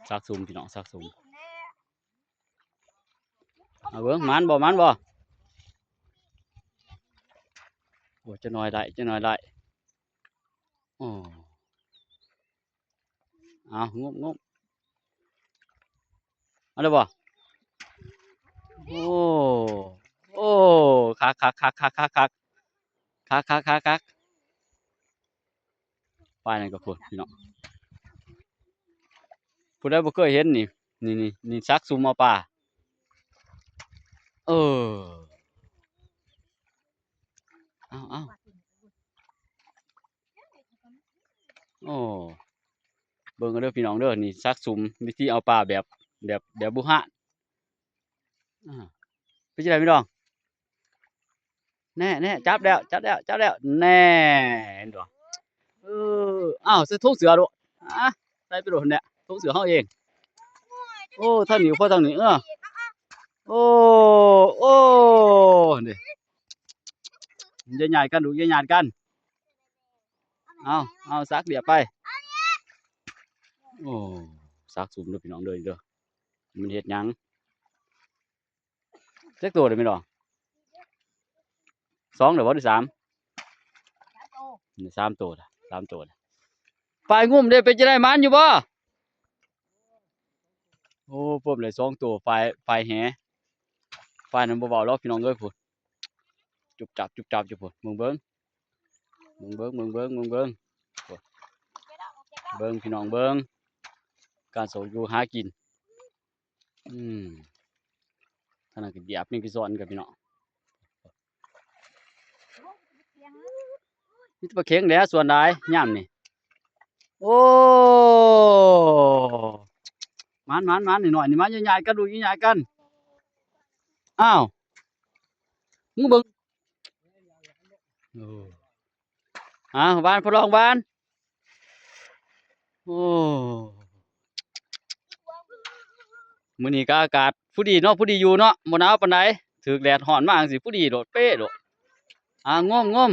ຊັກຊຸມພີ່ນ້ອງ ຊັກຊຸມ. ເອົາເບິ່ງ ໝານບໍ່ ໝານບໍ່? ໂອ້ ຈັກໜ້ອຍໄດ້ ຈັກໜ້ອຍໄດ້. ໂອ້ ເອົາ ງົບ ງົບ ເອົາໄດ້ບໍ່? ໂອ້ ໂອ້ ຄັກໆໆໆໆ ຄັກໆໆໆໆ. ປາຍນັ້ນກໍພຸ້ນພີ່ນ້ອງ ຜູ້ໃດບໍ່ເຄີຍເຫັນນີ້ ນີ້ ນີ້ ນີ້ຊັກຊຸມເອົາປາ. ເອີ ເອົາ ເອົາ ໂອ້ ເບິ່ງເດີພີ່ນ້ອງເດີ ນີ້ຊັກຊຸມ ວິທີເອົາປາແບບ ແບບ ແບບບູຮານ. ອ່າ ເປັນຈັ່ງໃດພີ່ນ້ອງ? ແນ່ໆ ຈັບແລ້ວ ຈັບແລ້ວ ຈັບແລ້ວ ແນ່ ເຫັນບໍ່? ເອີ ອ້າວ ໃສ່ຖົງເສື້ອໂລດ ອາ ໃສ່ໄປໂລດຫັ້ນແຫຼະ ຖົງເສື້ອເຮົາເອງ. ໂອ້ ທາງນີ້ ພໍທາງນີ້ ເອີ ໂອ້ ໂອ້ ນີ້ ຢ່າຍາດກັນລູກ ຢ່າຍາດກັນ. ເອົາ ເອົາ ຊັກລຽບໄປ. ໂອ້ ຊັກຊຸມເດີພີ່ນ້ອງເດີ ເດີ ມັນເຮັດຫຍັງ? ຈັກໂຕແລ້ວແມ່ນບໍ່? ສອງແລ້ວບໍ່ ຫຼືສາມ? ສາມໂຕ ນີ້ສາມໂຕລະ ສາມໂຕລະ. ປາຍງຸ້ມເດ້ ເປັນຈັ່ງໃດ ໝານຢູ່ບໍ່? ໂອ້ ພົບໄດ້ສອງໂຕ ປາຍ ປາຍແຫ ປາຍນັ້ນບໍ່ເວົ້າດອກພີ່ນ້ອງເອີຍ ພຸ້ນ ຈຸບຈັບ ຈຸບຈັບຢູ່ພຸ້ນ ເບິ່ງ ເບິ່ງ ເບິ່ງ ເບິ່ງ ເບິ່ງ ເບິ່ງ ເບິ່ງ ເບິ່ງ ພີ່ນ້ອງເບິ່ງ ການຊອກຢູ່ຫາກິນ. ອືມ ທາງນັ້ນກໍຢາບແມງກີສອນກັນພີ່ນ້ອງ ມີແຕ່ປາເຂັງແຫຼະ ສ່ວນຫຼາຍຍາມນີ້. ໂອ້ ໝານໆໆ ນ້ອຍໆນີ້ ມາຍາດໆກັນລູກ ຍາດໆກັນ. ອ້າວ ມຶງເບິ່ງ ໂອ້ ອ່າ ຫວານ ທົດລອງຫວານ. ໂອ້ ມື້ນີ້ກໍອາກາດພໍດີເນາະ ພໍດີຢູ່ເນາະ ບໍ່ໜາວປານໃດ ຖືກແດດຮ້ອນມາຈັ່ງຊີ້ ພໍດີໂລດ ເປະໂລດ. ອ່າ ງົມ ງົມ